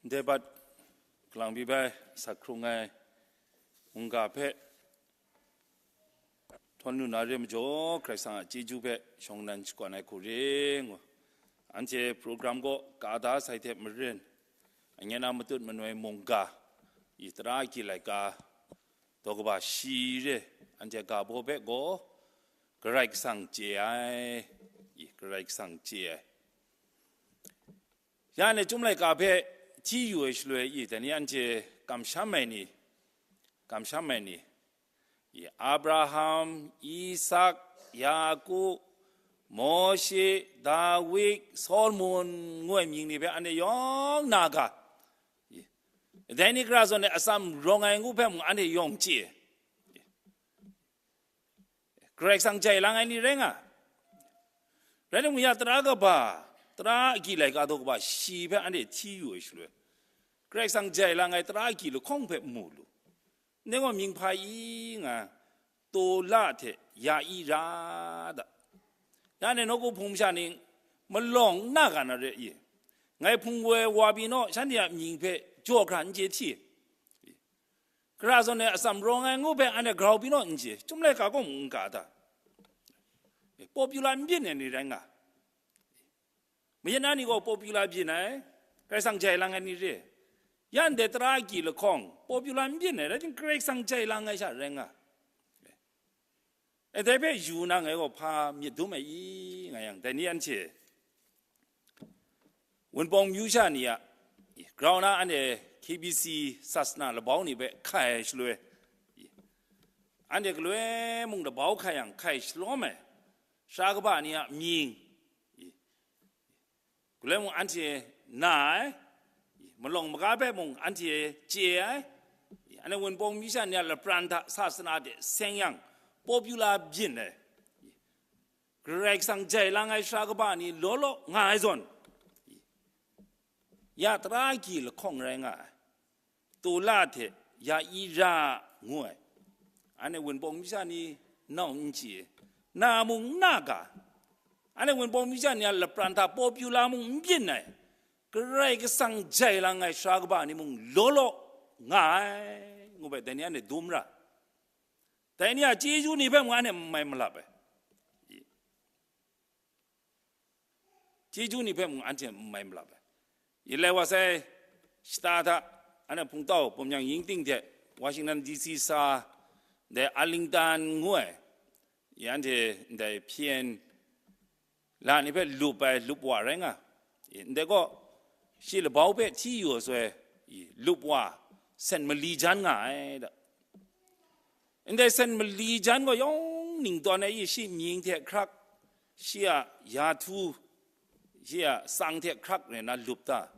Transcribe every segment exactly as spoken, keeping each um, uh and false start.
Ndai bat kalang byi bai asak hkrung ai mungga hpe htawn lu na re majaw, Karai Kasang a chyeju hpe shawng nnan shakawn ai hku re ngu. Anhte program kaw ka da sai hte maren, anyan a matut manoi mungga, i tara agyi laika daw kaba shi re, anhte ga baw hpe gaw Karai Kasang chye ai, i Karai Kasang chye ai. Ya ne, Chyum laika hpe hti yu ai shaloi, i dai ni anhte kamsham ai ni, kamsham ai ni, i Abraham, Isak, Yaku, Mawshe, Dawid, Solomon ngu ai mying ni hpe anhte yawng na ga, i dai ni hkra zawn e atsam rawng ai ngu hpe mung anhte yawng chye. Karai Kasang jai lang ai ni rai nga. Rai timung, ya tara kaba, tara agyi laika daw kaba shi hpe anhte hti yu ai shaloi, Karai Kasang jai lang ai tara agyi lahkawng hpe mu lu. Ndai gaw mying hpa i nga, Tola hte Yaira da. Ya ne, nawku hpung masha ni malawng n na ga na re i? Ngai hpung woi wa pyi naw, shanhte a mying hpe jaw hkra n chye hti. Karai zawn e atsam rawng ai ngu hpe anhte grau pyi naw n chye, Chyum laika gaw mung n ka ta? Popular n byin ai ni rai nga. Mayan na ni gaw popular byin ai, Karai Kasang jai lang ai ni re. Ya ndai tara agyi lahkawng popular n byin ai, rai timung, Karai Kasang jai lang ai sha rai nga. E, dai hpe yu na ngai gaw hpa myit dum ai i, nga yang, dai ni anhte Wunpawng myu sha ni a grau na anhte K B C sasana labau ni hpe hkai ai shaloi, anhte galoi mung labau hkai yang hkai shalawm ai sara kaba ni a mying, galoi mung anhte na ai, malawng maga hpe mung anhte chye ai, anhte Wunpawng myu sha ni a lapran hta sasana de seng yang popular byin ai, Karai Kasang jai lang ai sara kaba ni law law nga ai zawn, ya tara agyi lahkawng rai nga ai, Tola hte Yaira ngu ai, anhte Wunpawng myu sha ni nau n chye, na mung n na ga, anhte Wunpawng myu sha ni a lapran hta popular mung n byin ai, Karai Kasang jai lang ai sara kaba ni mung law law nga ai, ngu bai, dai ni anhte dum ra. Dai ni a chyeju ni hpe mung anhte n mai malap ai. Chyeju ni hpe mung anhte n mai malap ai. Yin lai wa sai, shata hta, anhte hpungtau Bawmyang Yingting hte Washington D C sa, ndai Arlington ngu ai, i anhte ndai hpyen la ni hpe lup ai lup wa rai nga. I, ndai gaw, shi labau hpe hti yu ai soi, i, lup wa sen mali jan nga ai da. Ndai sen mali jan gaw yawng ning tawn ai, i, shi mying hte hkrak, shi a ya htu, shi a tsang hte hkrak rai na lup ta.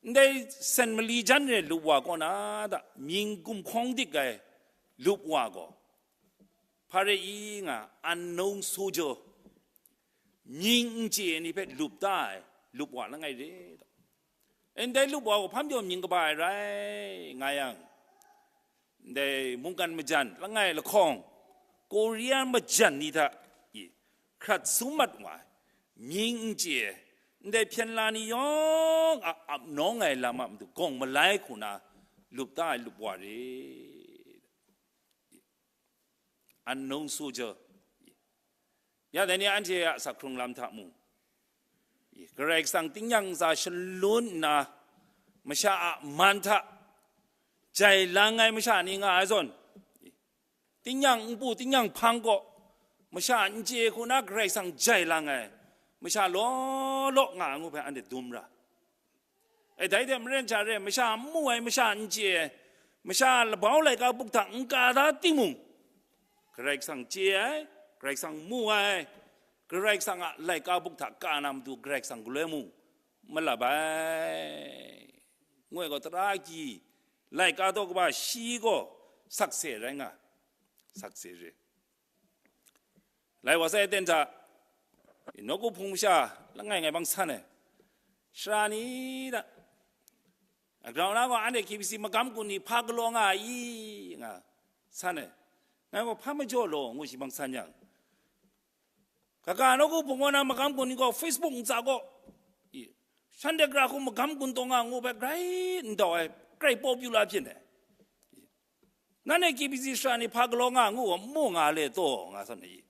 Ndai sen mali jan re lup wa kaw na da, mying gumhkawng dik ai lup wa gaw, hpa re i nga, unknown soldier, mying n chye ai ni hpe lup ta ai lup wa langai re. Ndai lup wa gaw hpa majaw mying kaba ai rai nga yang, ndai mungkan majan langai lahkawng, Korea majan ni hta i hkrat sum mat wa ai, mying n chye ai, ndai hpyen la ni yawng a ap nawng ai lam a matu gawng malai hku na lup ta ai lup wa re. Unknown soldier. Ya dai ni anhte a asak hkrung lam hta mung, Karai Kasang tingnyang ntsa shalun nna, masha a man hta jai lang ai masha ni nga ai zawn, tingnyang npu, tingnyang hpang kaw, masha n chye hku na Karai Kasang jai lang ai masha law law nga ai ngu hpe anhte dum ra. E, dai hte maren hta re, masha n mu ai, masha n chye ai, masha labau laika buk hta n ka da timung, Karai Kasang chye ai, Karai Kasang mu ai, Karai Kasang a laika buk hta ka na matu Karai Kasang galoi mung malap ai. Ngu ai gaw, tara agyi laika daw kaba shi gaw sakse rai nga, sakse re. Lai wa sai aten hta, nawku hpung masha langai ngai bang san ai. Sara ni da, grau na gaw anhte K B C magam kun ni hpa galaw nga ai i, nga san ai. Ngai gaw hpa majaw law, ngu shi bang san yang, kaga nawku hpung kaw na magam kun ni gaw Facebook ntsa gaw, i, Shanhte gara hku magam gun taw nga ngu hpe grai n dau ai, grai popular byin ai. Nanhte K B C sara ni hpa galaw nga ngu, mu nga le taw nga san ai.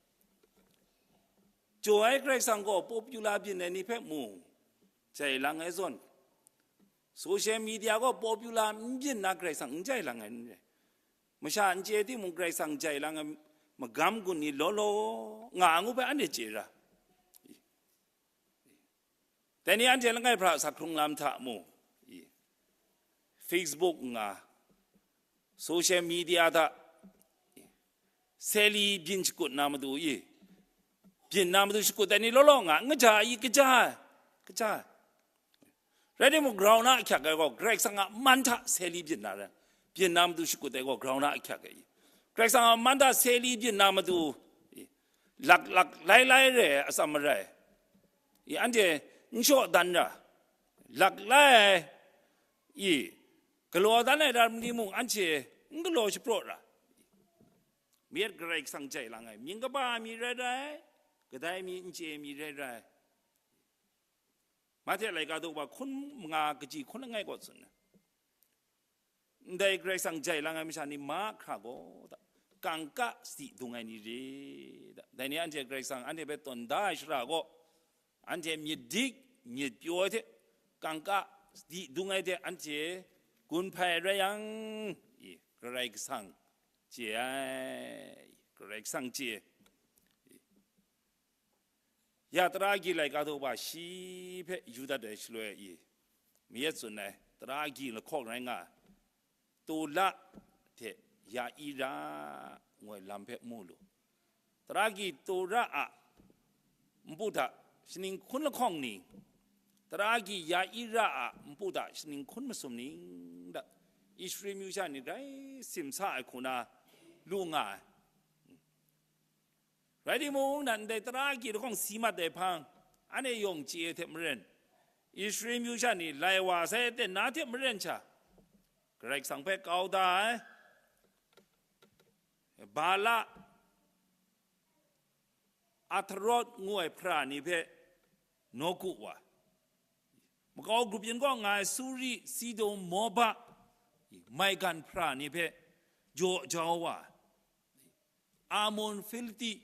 Jaw ai Karai Kasang gaw popular byin ai ni hpe mung jai lang ai zawn, social media gaw popular n byin na Karai Kasang n jai lang ai ni re. Masha n chye timung Karai Kasang jai lang ai magam gun ni law law nga ngu hpe anhte chye ra. Dai ni anhte langai hpra asak hkrung lam hta mu, i, Facebook nga, social media hta, i, seli byin shakut na matu, i, byin na matu shakut dai ni law law nga, n kaja i, kaja ai, kaja ai. Rai timung, grau na ahkyak ai gaw, Karai Kasang a man hta seli byin na rai, byin na matu shakut ai gaw, grau na ahkyak ai. Karai Kasang a man hta seli byin na matu, i, lak lak lai lai re ai atsam marai, i, anhte n shaw dan ra, lak lai ai, i, galaw dan ai lam ni mung anhte n galaw shapraw ra. Myit Karai Kasang jai lang ai, mying kaba mi rai rai, kadai mi n chye mi rai rai. Mahte laika daw ba hkun manga kaji hkun langai kaw tsun ai. Ndai Karai Kasang jai lang ai masha ni mahkra gaw, da, kangka sadi dung ai ni re, da. Dai ni anhte Karai Kasang anhte hpe tawn da ai shara gaw, anhte myit dik, myit pyaw ai hte, kangka sadi dung ai hte anhte gun hpai rai yang, i, Karai Kasang chye ai, Karai Kasang chye. Ya tara agyi laika daw ba shi hpe yu dat ai shaloi i, mayat tsun ai, tara agyi lahkawng rai nga, Tola hte Yaira ngoi lam hpe mu lu. Tara agyi Tola a npu hta shaning hkun lahkawng ning, tara agyi Yaira a npu hta shaning hkun masum ning da, Ishri myu sha ni grai simsa ai hku na lu nga ai. Rai timung, nan ndai tara agyi lahkawng si mat ai hpang, anhte yawng chye ai hte maren, Ishri myu sha ni lai wa sai ten na hte maren sha, Karai Kasang hpe kau da ai. Bala, Atarot ngu ai hpara ni hpe nawku wa, makau grup yin kaw nga ai Suri, Sidon, Moba, maigan hpara ni hpe jaw jau wa, Amon, Filisti,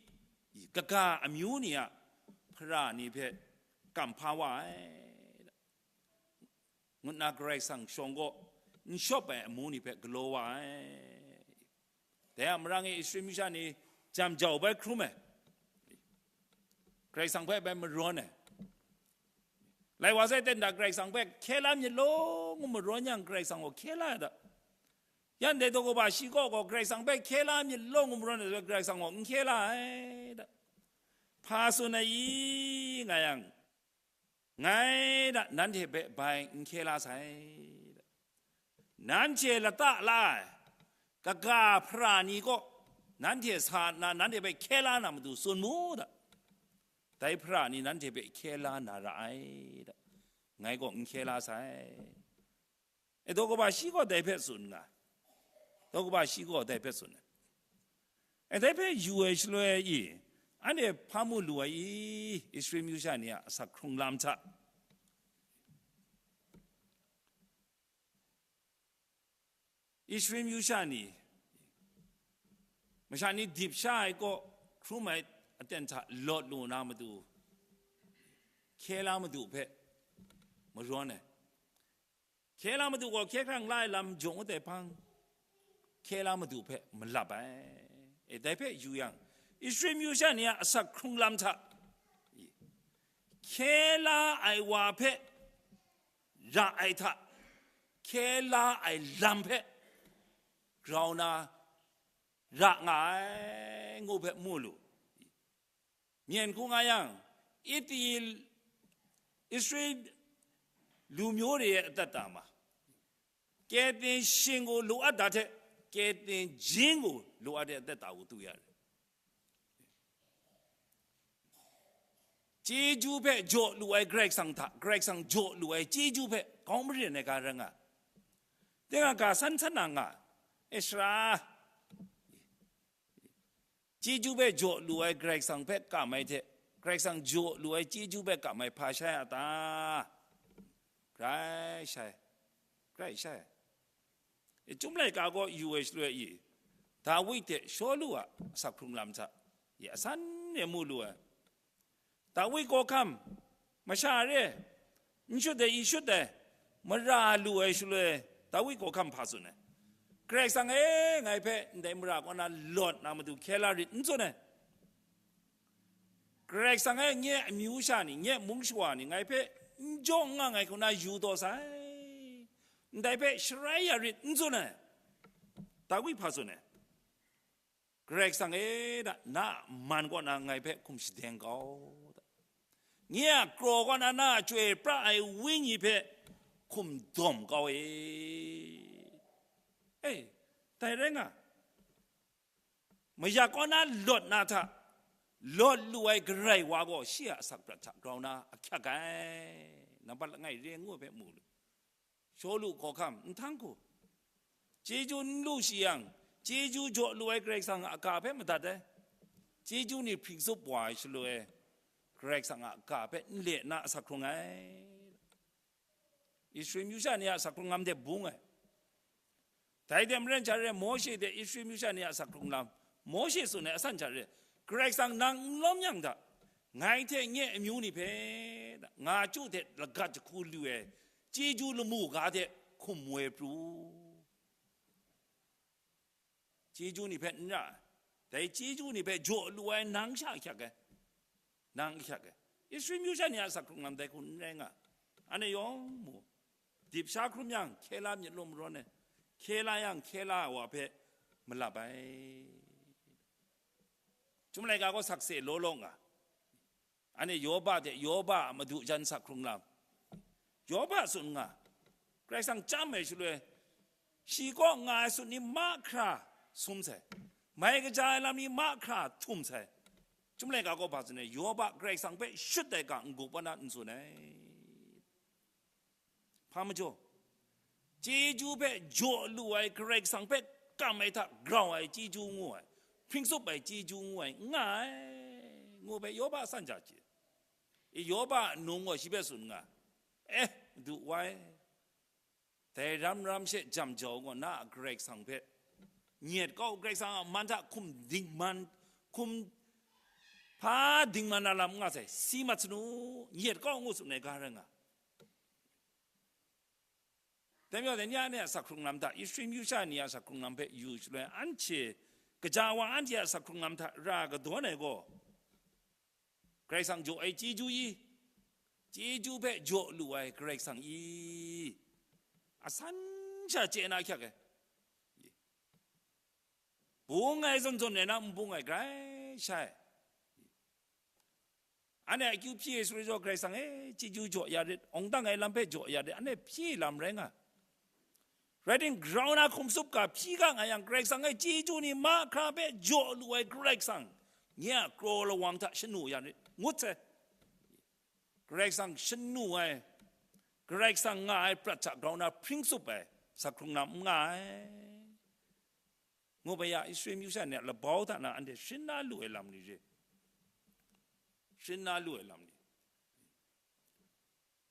kaga amyu ni a hpara ni hpe kam hpa wa ai, ngut na Karai Kasang shawng gaw n shawp ai amu ni hpe galaw wa ai. Dai a marang e Israel myu sha ni jam jau bai hkrum ai, Karai Kasang hpe bai marawn ai. Lai wa sai ten da Karai Kasang hpe hkye la myit law ngu marawn yang, Karai Kasang gaw hkye la ai da. Yan dai daw kaba shi kaw gaw Karai Kasang hpe hkye la myit law ngu marawn ai, Karai Kasang gaw n hkye la ai da. Hpa tsun ai i nga yang, ngai da, nanhte hpe bai n hkye la sai da. Nanhte lata la ai kaga hpara ni kaw nanhte sa nna nanhte hpe hkye la na matu tsun mu da. Dai hpara ni nanhte hpe hkye la na ra ai da. Ngai gaw n hkye la sai. E, daw kaba shi gaw dai hpe tsun nga. Daw kaba shi gaw dai hpe tsun ai. E, dai hpe yu ai shaloi i, anhte hpa mu lu ai i, Israel myu sha ni a asak hkrung lam hta. Israel myu sha ni, masha ni dip sha ai kaw hkrum ai aten hta lawt lu na matu, hkye la madu hpe marawn ai. Hkye la madu gaw hkye hkrang la ai lam jawng u dai hpang, hkye la madu hpe malap ai. E, dai hpe yu yang, Israel myu sha ni a asak hkrung lam hta, hkye la ai wa hpe ra ai hta, hkye la ai lam hpe grau na ra nga ai, ngu hpe mu lu. Myen hku nga yang, Iti, Israel lu myo re ai adat ta ma, keten shing gaw lu at da hte, keten jin gaw lu at ai adat ta u tu ya re. Chyeju hpe jaw lu ai Karai Kasang hta, Karai Kasang jaw lu ai chyeju hpe kau maren ai ga rai nga. Tinga ga san san na nga, Esra. Chyeju hpe jaw lu ai Karai Kasang hpe kam ai hte, Karai Kasang jaw lu ai chyeju hpe kam ai hpa shai a ta? Grai shai, grai shai. E, Chyum laika gaw yu ai shaloi i, Dawi hte Shawlu a asak hkrung lam hta i asan e mu lu ai. Dawi kawhkam masha re n shut ai, i shut ai, mara lu ai shaloi, Dawi kawhkam hpa tsun ai? Karai Kasang e, ngai hpe ndai mara kaw na lawt na matu hkye la rit, n tsun ai. Karai Kasang e, nye amyu sha ni, nye mung shawa ni ngai hpe n jaw n nga ngai kaw na yu taw sai, ndai hpe sharai ya rit, n tsun ai. Dawi hpa tsun ai? Karai Kasang e, na, na a man kaw na ngai hpe hkum shadeng kau, nye a kraw kaw na, na a chyoi pra ai wenyi hpe hkum dawm kau e. E, dai rai nga, mayak kaw na lawt na hta, lawt lu ai Karai wa gaw shi a asak prat hta grau na ahkyak ai, nampat langai re ngu ai hpe mu lu. Shawlu hkawhkam nhtang hku, chyeju n lu shi yang, chyeju jaw lu ai Karai Kasang a ga hpe madat ai. Chyeju ni hpring tsup wa ai shaloi, Karai Kasang a ga hpe n le nna asak hkrung ai. Israel myu sha ni a asak hkrung lam hte bung ai. Dai hte maren, sha re Mawshe hte Israel myu sha ni a asak hkrung lam, Mawshe tsun ai asan sha re, Karai Kasang nang n lawm yang hta, ngai hte nye amyu ni hpe nga chyu hte lagat jahku lu ai chyeju lamu ga hte hkum woi pru. Chyeju ni hpe n ra ai, dai chyeju ni hpe jaw lu ai nang sha ahkyak ai, nang ahkyak ai. Israel myu sha ni a asak hkrung lam dai hku n rai nga. Anhte yawng mu, dip sha hkrum yang, hkye la myit law marawn ai, hkye la yang, hkye la ai wa hpe malap ai. Chyum laika gaw sakse law law nga. Anhte Yoba hte Yoba a madu jan asak hkrung lam, Yoba tsun nga, Karai Kasang chyam ai shaloi, shi kaw nga ai sut ni mahkra sum sai, mai kaja ai lam ni mahkra htum sai. Chyum laika gaw hpa tsun ai? Yoba Karai Kasang hpe shut ai ga n-gup wa na n tsun ai. Hpa majaw, chyeju hpe jaw lu ai, Karai Kasang hpe kam ai hta grau ai chyeju ngu ai, hpring tsup ai chyeju ngu ai, n nga ai, ngu hpe Yoba a san ja chye. I, Yoba a nung gaw shi hpe tsun nga, eh, Madu wai, dai ram ram she jam jau gaw, na a Karai Kasang hpe nyet kau, Karai Kasang a man hta hkum dingman, hkum hpa dingman na lam n nga sai, si mat sanu, nyet kau ngu tsun ai ga rai nga. Dai majaw, dai ni a, ni a asak hkrung lam hta, Israel myu sha ni a asak hkrung lam hpe yu shaloi, anhte, kaja wa anhte a asak hkrung lam hta ra kadawn ai gaw, Karai Kasang jaw ai chyeju i, chyeju hpe jaw lu ai Karai Kasang i, asan sha chye na ahkyak ai. Bung ai zawn zawn rai na, n bung ai grai shai. Anhte akyu hpyi ai shaloi gaw, Karai Kasang e, chyeju jaw ya rit, awng dang ai lam hpe jaw ya rit, anhte hpyi lam rai nga. Rai timung, grau na hkum tsup ga hpyi ga nga yang, Karai Kasang e, chyeju ni mahkra hpe jaw lu ai Karai Kasang, nye a kraw lawang hta shanu ya rit, ngut sai. Karai Kasang shanu ai, Karai Kasang nga ai prat hta grau na hpring tsup ai, asak hkrung lam n nga ai. Ngu bai ya, Israel myu sha ni a labau hta na anhte shrin na lu ai lam ni re, shrin na lu ai lam ni.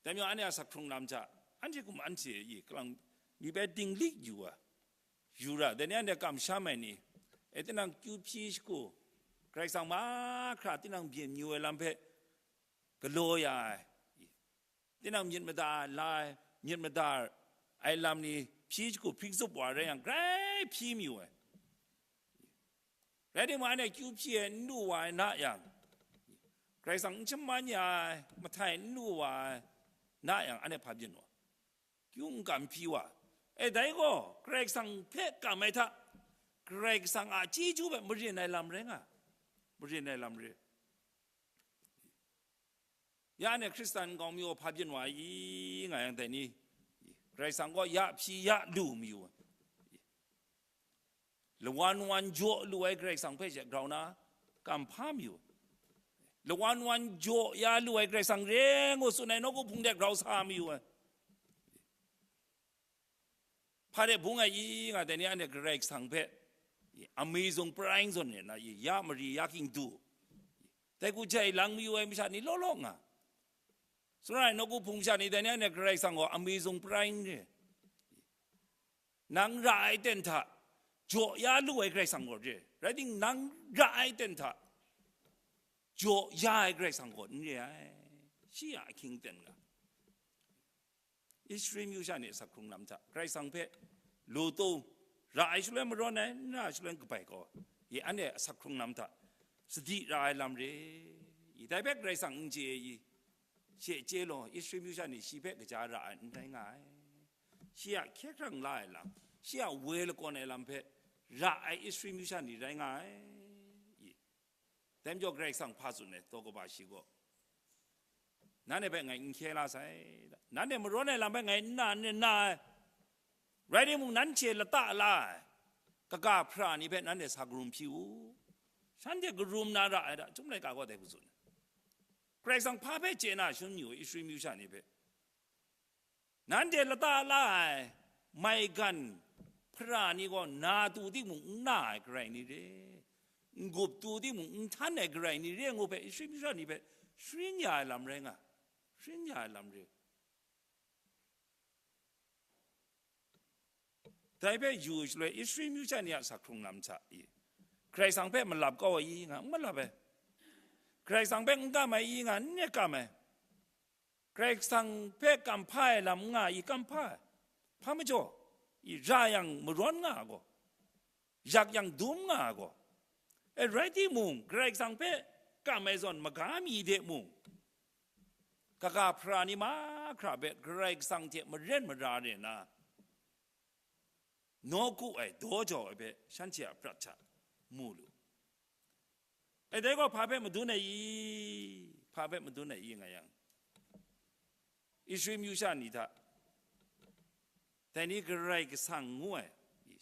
Dai majaw, anhte a asak hkrung lam hta, anhte hkum anhte i kalang mi bai dinglik yu wa, yu ra, dai ni anhte kamsham ai ni, e, tinang kyu hpyi shagu, Karai Kasang mahkra tinang byin yu ai lam hpe galaw ya ai, tinang myit mada la ai, myit mada ai lam ni hpyi shagu hpring tsup wa rai yang, grai hpyi mayu ai. Rai timung, anhte kyu hpyi ai n lu wa ai na yang, Karai Kasang n shaman ya ai, mahtai n lu wa ai na yang, anhte hpa byin wa? Kyu n kam hpyi wa? E, dai gaw Karai Kasang hpe kam ai hta, Karai Kasang a chyeju hpe marin ai lam rai nga, marin ai lam re. Ya anhte Hkristan nkau mi gaw hpa byin wa i nga yang, dai ni, Karai Kasang gaw ya hpyi ya lu mayu ai. Lawan wan jaw lu ai Karai Kasang hpe she grau na kam hpa mayu ai. Lawan wan jaw ya lu ai Karai Kasang re ngu tsun ai nawku hpung de grau sa mayu ai. Hpa de bung ai i nga, dai ni anhte Karai Kasang hpe amazing prai zawn e na i, ya mari ya king du, dai hku jai lang mayu ai masha ni law law nga. Sara ai nawku hpung sha ni dai ni anhte Karai Kasang gaw amazing prai n re. Nang ra ai ten hta jaw ya lu ai Karai Kasang gaw re. Rai timung, nang ra ai ten hta jaw ya ai Karai Kasang gaw n re ai. Shi a ahkying ten nga. Israel myu sha ni asak hkrung lam hta Karai Kasang hpe lu tu ra ai shaloi marawn ai, n ra ai shaloi kabai gaw, ye anhte asak hkrung lam hta sadi ra ai lam re. I dai hpe Karai Kasang n chye i, she chye law, Israel myu sha ni shi hpe kaja ra ai n rai nga ai. Shi a hkye hkrang la ai lam, shi a woi lakawn ai lam hpe ra ai Israel myu sha ni rai nga ai. I, dai majaw Karai Kasang hpa tsun ai, taw kaba shi gaw, nanhte hpe ngai n hkye la sai, nanhte marawn ai lam hpe ngai n na, n na ai. Rai timung, nanhte lata la ai kaga hpara ni hpe nanhte sa karum hpyi u. Shanhte karum na ra ai hta, Chyum laika gaw dai hku tsun ai. Karai Kasang hpa hpe chye na shun yu, Israel myu sha ni hpe. Nanhte lata la ai maigan hpara ni gaw na tu timung n na ai Karai ni re, n-gup tu timung n htan ai Karai ni re ngu hpe, Israel myu sha ni hpe sharin ya ai lam rai nga, sharin ya ai lam re. Dai hpe yu shaloi, Israel myu sha ni a asak hkrung lam hta i, Karai Kasang hpe malap kau ai i nga, n malap ai. Karai Kasang hpe n kam ai i nga, n kam ai. Karai Kasang hpe kam hpa ai lam n nga i, kam hpa ai. Hpa majaw, i ra yang marawn nga ai gaw, yak yang dum nga ai gaw. E, rai timung, Karai Kasang hpe kam ai zawn maga mi de mung, kaga hpara ni mahkra hpe Karai Kasang hte maren mara re na, nawku ai, daw jau ai hpe shanhte a prat hta mu lu. E, dai gaw hpa hpe madun ai i? Hpa hpe madun ai i nga yang, Israel myu sha ni hta, dai ni Karai Kasang ngu ai,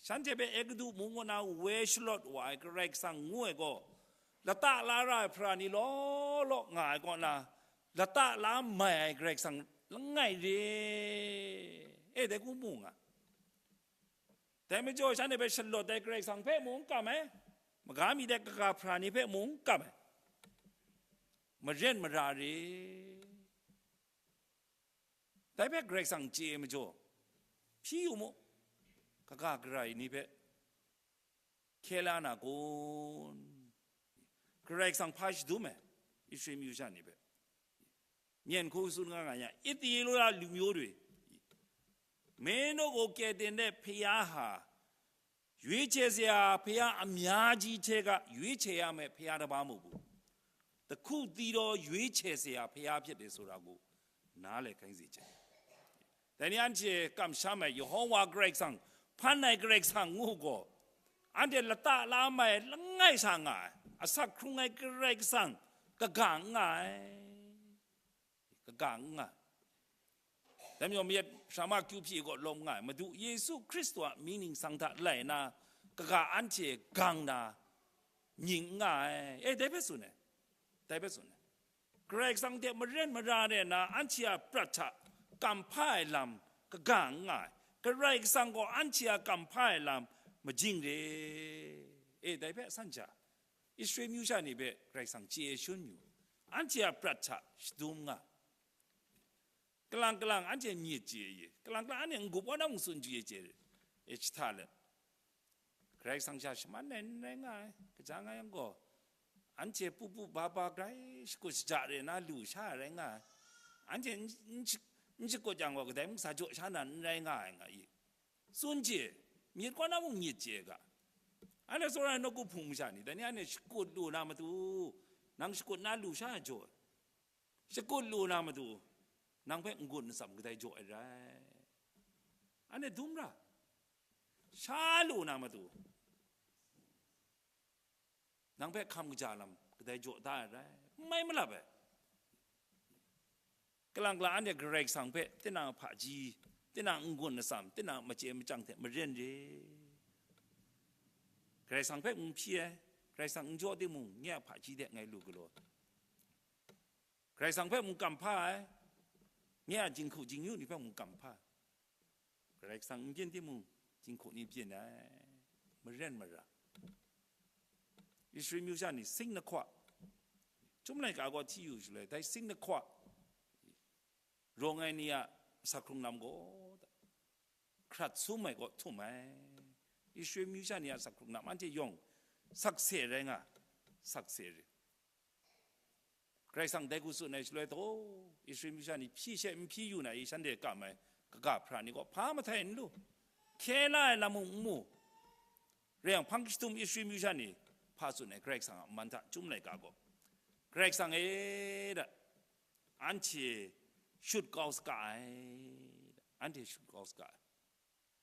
shanhte hpe Egutu mung kaw na woi shalawt wa ai Karai Kasang ngu ai gaw, lata la ra ai hpara ni law law nga ai kaw na, lata la mai ai Karai Kasang langai re. E, dai hku mu nga. Dai majaw, shanhte hpe shalawt ai Karai Kasang hpe mung n kam ai, maga mi de kaga hpara ni hpe mung n kam ai, maren mara re. Dai hpe Karai Kasang chye ai majaw, hpyi yu mu, kaga Karai ni hpe hkye la na kun? Karai Kasang hpa shadum ai, Israel myu sha ni hpe. 面孔 sun nga nga 呀, อิသရေလလူမျိုးတွေ, မင်းတို့ကို ကယ်တင်တဲ့ ဘုရားဟာ ရွေးချယ်စရာ ဘုရားအများကြီးထဲက ရွေးချယ်ရမယ့် ဘုရားတစ်ပါး မဟုတ်ဘူး။ တစ်ခုတည်းသော ရွေးချယ်စရာ ဘုရားဖြစ်တယ်ဆိုတာကို နားလည်ခိုင်းစေချင်တယ်။ Dai ni anhte kamsham ai Yehowa Karai Kasang, hpan ai Karai Kasang ngu gaw, anhte lata la mai langai sha nga ai, asak hkrung ai Karai Kasang kaga n nga ai, kaga n nga ai. Dai majaw mayat sha ma kyu hpyi gaw lawm nga ai, Madu Yesu Hkristu a mying ningsang hta lai na, kaga anhte gang na, mying n nga ai. E, dai hpe tsun ai, dai hpe tsun ai. Karai Kasang hte maren mara re na, anhte a prat hta kamhpa ai lam kaga n nga ai. Karai Kasang gaw anhte a kamhpa ai lam majing re. E, dai hpe san sha, Israel myu sha ni hpe Karai Kasang chye shun yu, anhte a prat hta shadum nga. Kalang kalang anhte myit chye ye, kalang kalang anhte n-gup wa na mung tsun chye chye e, jahta let, Karai Kasang sha shaman ai n rai nga ai, kaja nga yang gaw, anhte pu pu ba ba grai shakut shaja re na lu sha ai rai nga ai. Anhte n, n, n shakut yang gaw, kadai mung sa jaw sha na n rai nga ai nga i. Tsun chye, myit kaw na mung myit chye ga. Anhte tsawra ai nawku hpung masha ni, dai ni anhte shakut lu na matu, nang shakut na lu sha ai jaw ai. Shakut lu na matu, nang hpe n-gun n-tsam kadai jaw ai rai. Anhte dum ra, sha lu na matu, nang hpe hkam kaja lam kadai jaw da ai rai, n mai malap ai. Kalang kalang anhte Karai Kasang hpe tinang a hpaji, tinang n-gun n-tsam, tinang a machye machyang hte maren re. Karai Kasang hpe n hpyi ai, Karai Kasang n jaw timung, nye a hpaji de ngai lu galaw. Karai Kasang hpe mung kamhpa ai, nye a jinghku jingyu ni hpe mung kamhpa ai. Karai Kasang n byin timung, jinghku ni byin ai, maren mara. Israel myu sha ni sing lahkwa, Chyum laika gaw hti yu shaloi, dai sing lahkwa, rawng ai ni a asak hkrung lam gaw, hkrat sum ai gaw htum ai. Israel myu sha ni a asak hkrung lam anhte yawng sakse rai nga, sakse ri. Karai Kasang dai hku tsun ai shaloi taw, Israel myu sha ni hpyi she n hpyi yu na i, shanhte kam ai kaga hpra ni gaw hpa mahtai n lu, hkye la ai lam mung n mu. Rai yang, hpang jahtum Israel myu sha ni hpa tsun ai, Karai Kasang a man hta Chyum laika gaw, Karai Kasang e da, anhte shut kau saga ai, anhte shut kau saga ai.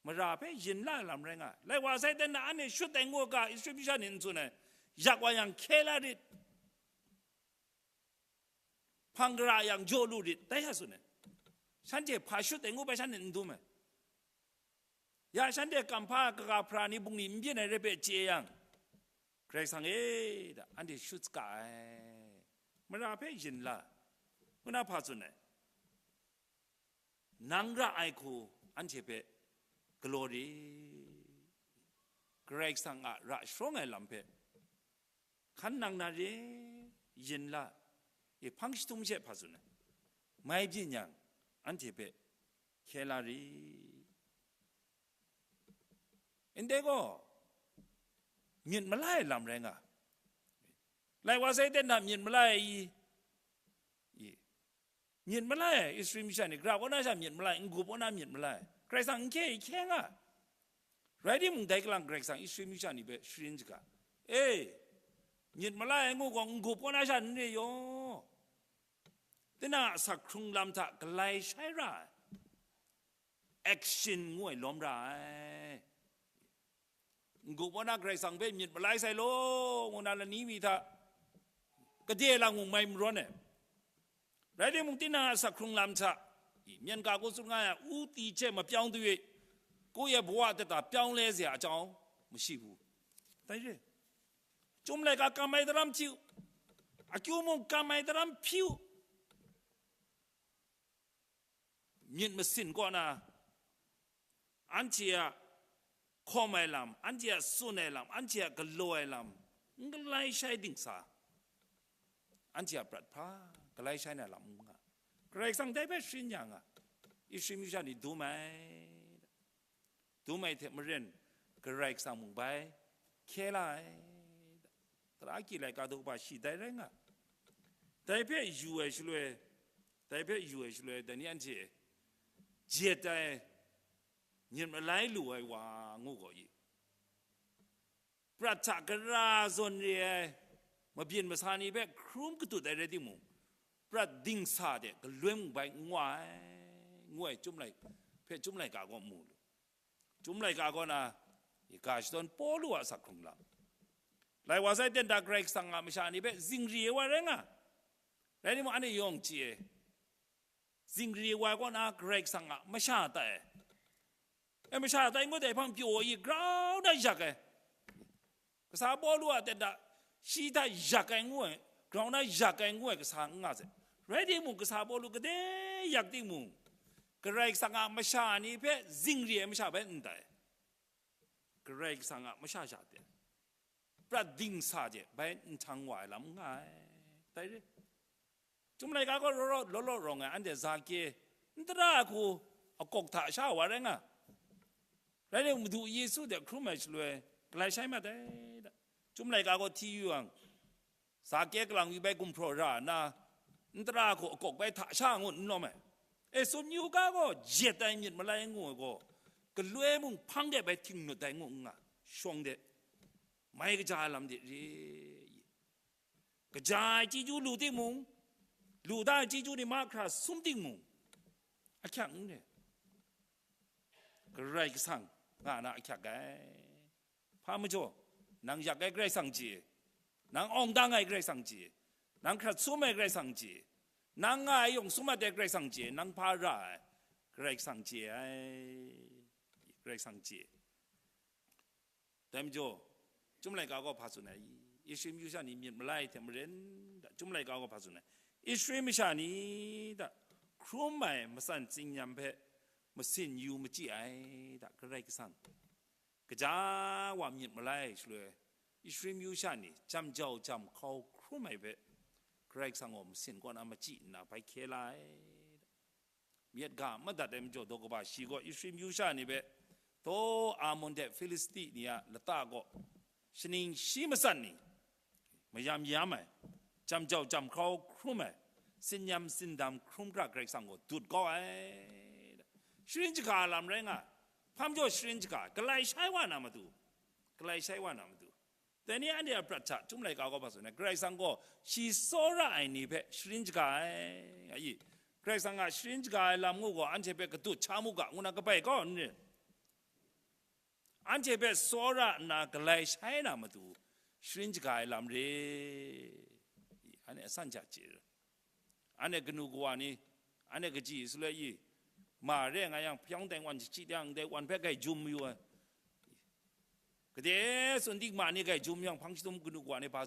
Mara hpe yin la ai lam rai nga ai. Lai wa sai ten na, anhte shut ai ngu ga, Israel myu sha ni n tsun ai, yak wa yang hkye la rit, hpang gara yang jaw lu rit, dai ya tsun ai. Shanhte hpa shut ai ngu bai shanhte n dum ai. Ya shanhte kam hpa kaga hpra ni bungli n byin ai rai hpe chye yang, Karai Kasang e da, anhte shut saga ai. Mara hpe yin la, ngu na hpa tsun ai. Nang ra ai hku anhte hpe galaw rit. Karai Kasang a ra sharawng ai lam hpe hkan nang na re, yin la, i hpang jahtum she hpa tsun ai, mai byin yang, anhte hpe hkye la rit. Ndai gaw, myit malai ai lam rai nga. Lai wa sai ten na myit malai ai i, i, myit malai ai, Israel myu sha ni, gara kaw na sha myit malai, n-gup kaw na myit malai, Karai Kasang n hkye i hkye nga. Rai timung, dai kalang Karai Kasang Israel myu sha ni hpe sharin shaga, e, myit malai ai ngu gaw, n-gup kaw na sha n re yaw, tinang a asak hkrung lam hta galai shai ra ai, action ngu ai lawm ra ai. N-gup kaw na Karai Kasang hpe myit malai sai law, ngu na lani mi hta gade lang mung mai marawn ai. Rai timung, tinang a asak hkrung lam hta, i, myen ga hku tsun nga ai, u ti hte mapyawng tu i, ku ye bawa data pyawng le se a chyawm mashi hu. Dai re, Chyum laika kam ai daram hpyi u, akyu mung kam ai daram hpyi u. Myit masin kaw na, anhte a hkawm ai lam, anhte a tsun ai lam, anhte a galaw ai lam, n galai shai dingsa, anhte a prat hpa galai shai na lam n nga. Karai Kasang dai hpe sharin ya nga, Israel myu sha ni dum ai, dum ai hte maren, Karai Kasang mung bai hkye la ai, tara ki laika daw ba shi dai rai nga. Dai hpe yu ai shaloi, dai hpe yu ai shaloi, dai ni anhte jet ai, myit malai lu ai wa ngu gaw i, prat hta gara zawn re ai mabyin masa ni hpe hkrum katut ai rai timung, prat dingsa de galoi mung bai n wa ai, ngu ai Chyum lai, hpe Chyum laika gaw mu lu. Chyum laika kaw na, i, ga shadawn Pawlu a asak hkrung lam, lai wa sai ten da Karai Kasang a masha ni hpe zingri ai wa rai nga. Rai timung, anhte yawng chye, zingri ai wa kaw na Karai Kasang a masha tai. E, masha tai ngut ai hpang pyaw i, grau na yak ai. Kasa Pawlu a ten da, shi hta yak ai ngu ai, grau na yak ai ngu ai kasa n nga sai. Rai timung, kasa Pawlu gade yak timung, Karai Kasang a masha ni hpe zingri ai masha bai n tai. Karai Kasang a masha sha ten, prat dingsa de bai nhtang wa ai lam n nga ai. Dai re, Chyum laika gaw rawt rawt law law rawng ai anhte Zake, n tara hku akawk hta sha wa rai nga. Rai timung, Madu Yesu de hkrum ai shaloi, galai shai mat ai da. Chyum laika gaw hti yu yang, Zake kalang mi bai gumhpraw ra nna, n tara hku akawk bai hta sha ngut n lawm ai. E, tsun yu ga gaw, jet ai myit malai ngu ai gaw, galoi mung hpang de bai htingnut ai ngu n nga, shawng de, mai kaja ai lam de re i, kaja ai chyeju lu timung, lu da ai chyeju ni mahkra sum timung, ahkyak n re. Karai Kasang nga na ahkyak ai. Hpa majaw, nang yak ai Karai Kasang chye, nang awng dang ai Karai Kasang chye, nang hkrat sum ai Karai Kasang chye, nang nga ai yawng sum mat ai Karai Kasang chye, nang hpa ra ai Karai Kasang chye ai, Karai Kasang chye. Dai majaw, Chyum laika gaw hpa tsun ai? Israel myu sha ni myit malai hte maren, da, Chyum laika gaw hpa tsun ai? Israel masha ni, da, hkrum ai matsan tsingnyam hpe masin yu machyi ai, da, Karai Kasang. Kaja wa myit malai ai shaloi, Israel myu sha ni jam jau jam hkau hkrum ai hpe, Karai Kasang gaw masin kaw na machyi nna bai hkye la ai. myit ga madat ai majaw daw kaba shi gaw Israel myu sha ni hpe, taw Amon hte Filisti ni a lata gaw shaning shi matsat ni, mayam yam ai, jam jau jam hkrau hkrum ai, sinyam sindam hkrum hkra Karai Kasang gaw dut kau ai. Sharin shaga lam rai nga, hpa majaw sharin shaga, galai shai wa na matu, galai shai wa na matu. Dai ni anhte a prat hta Chyum laika gaw hpa tsun ai, Karai Kasang gaw shi tsawra ai ni hpe sharin shaga ai, nga i. Karai Kasang a sharin shaga ai lam ngu gaw anhte hpe kadut hta mu ga, ngu na kabai kau n rin. Anhte hpe tsawra nna galai shai na matu sharin shaga ai lam re. Anhte asan hta chye. Anhte kanu kawa ni, anhte kaji saloi i, ma re nga yang, hpayawng tengwan shachyi yang, dai wan hpe gai jum mayu ai. Gade tsun di ma ni gai jum yang, hpang shadum kanu kawa ni hpa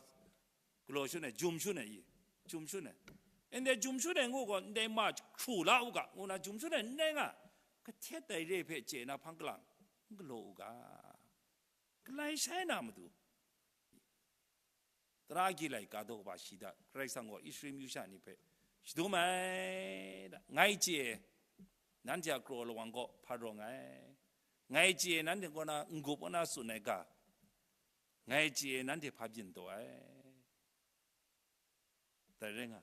galaw shun ai, jum shun ai i, jum shun ai. Ndai jum shun ai ngu gaw, ndai ma hkru la u ga, ngu na jum shun ai n rai nga, kahtet ai re hpe chye na hpang kalang n galaw u ga. Galai shai na matu, tara gyi laika daw kaba shi hta Karai Kasang gaw Israel myu sha ni hpe shadum ai da. Ngai chye, nanhte a kraw lawang gaw hpa rawng ai. Ngai chye, nanhte kaw na n-gup kaw na tsun ai ga, ngai chye, nanhte hpa byin taw ai. Dai rai nga,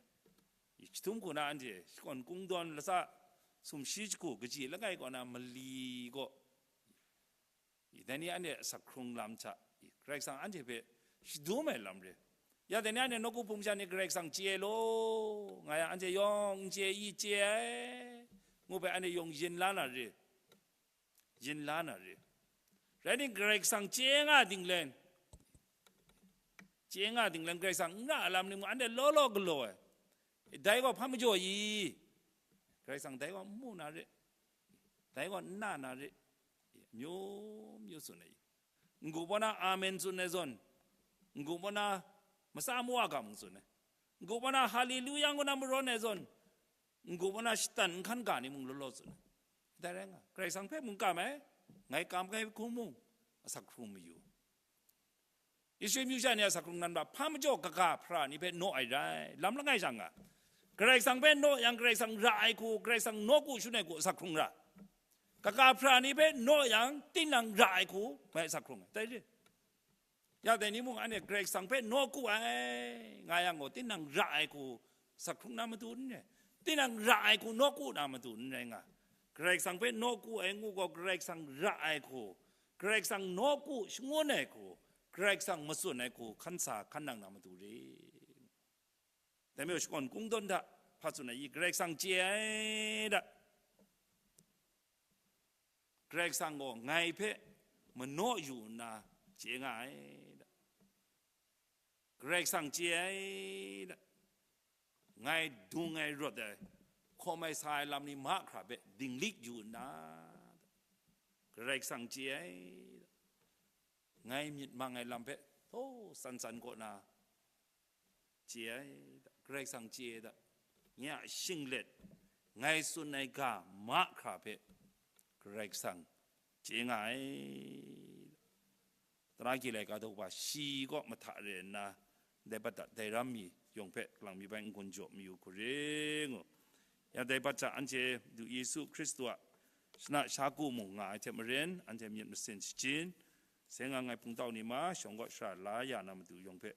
i, chyahtum hku na anhte shakawn kungdawn latsa sumshi jahku kaji langai kaw na mali gaw, i, dai ni anhte asak hkrung lam hta, i, Karai Kasang anhte hpe shadum ai lam re. Ya dai ni anhte nawku hpung sha ni Karai Kasang chye ai law, nga yang anhte yawng n chye i, chye ai, ngu hpe anhte yawng yin la na re. Yin la na re. Rai ningte Karai Kasang chye nga dinglen, chye nga dinglen Karai Kasang n ra ai lam ni mung anhte law law galaw ai. Dai gaw hpa majaw i? Karai Kasang dai gaw n mu na re, dai gaw n na na re, myu myu tsun ai. N-gu baw na amen tsun ai zawn, n-gu baw na matsa mawa ga mung tsun ai. N-gu baw na haleluya ngu na marawn ai zawn, n-gu baw na shatan n hkan ga ni mung law law tsun ai. Dai rai nga, Karai Kasang hpe mung kam ai, ngai kam ai hku mung asak hkrung mayu. Israel myu sha ni a asak hkrung nan hpa majaw kaga hpara ni hpe naw ai rai, lam langai sha nga. Karai Kasang hpe naw yang Karai Kasang ra ai hku, Karai Kasang nawku shun ai hku asak hkrung ra. Kaga hpara ni hpe naw yang tinang ra ai hku mai asak hkrung ai. Dai re. Ya dai ni mung anhte Karai Kasang hpe nawku ai nga yang gaw, tinang ra ai hku asak hkrung na matu n rai, tinang ra ai hku nawku na matu n rai nga. Karai Kasang hpe nawku ai ngu gaw, Karai Kasang ra ai hku, Karai Kasang nawku shangun ai hku, Karai Kasang matsun ai hku hkan sa hkan nang na matu re. Dai majaw shakawn kungdawn hta hpa tsun ai i? Karai Kasang chye ai da. Karai Kasang gaw ngai hpe manaw yu nna chye nga ai da. Karai Kasang chye ai da. Ngai dung ai rawt ai, hkawm ai sa ai lam ni mahkra hpe dinglik yu nna, Karai Kasang chye ai da. Ngai myit mang ai lam hpe htaw san san kaw na chye ai da, Karai Kasang chye ai da. Nye a shinglet, ngai tsun ai ga mahkra hpe Karai Kasang chye nga ai da. Tara gyi laika daw kaba shi kaw mahta re nna, dai bat da dai ram mi yawng hpe kalang mi bai n-gun jaw mayu hku re ngu. Ya dai bat hta anhte Madu Yesu Hkristu a shana shaku mung nga ai hte maren, anhte myit masin shachin, seng nga ai hpungtau ni ma, shawng kaw shara la ya na matu yawng hpe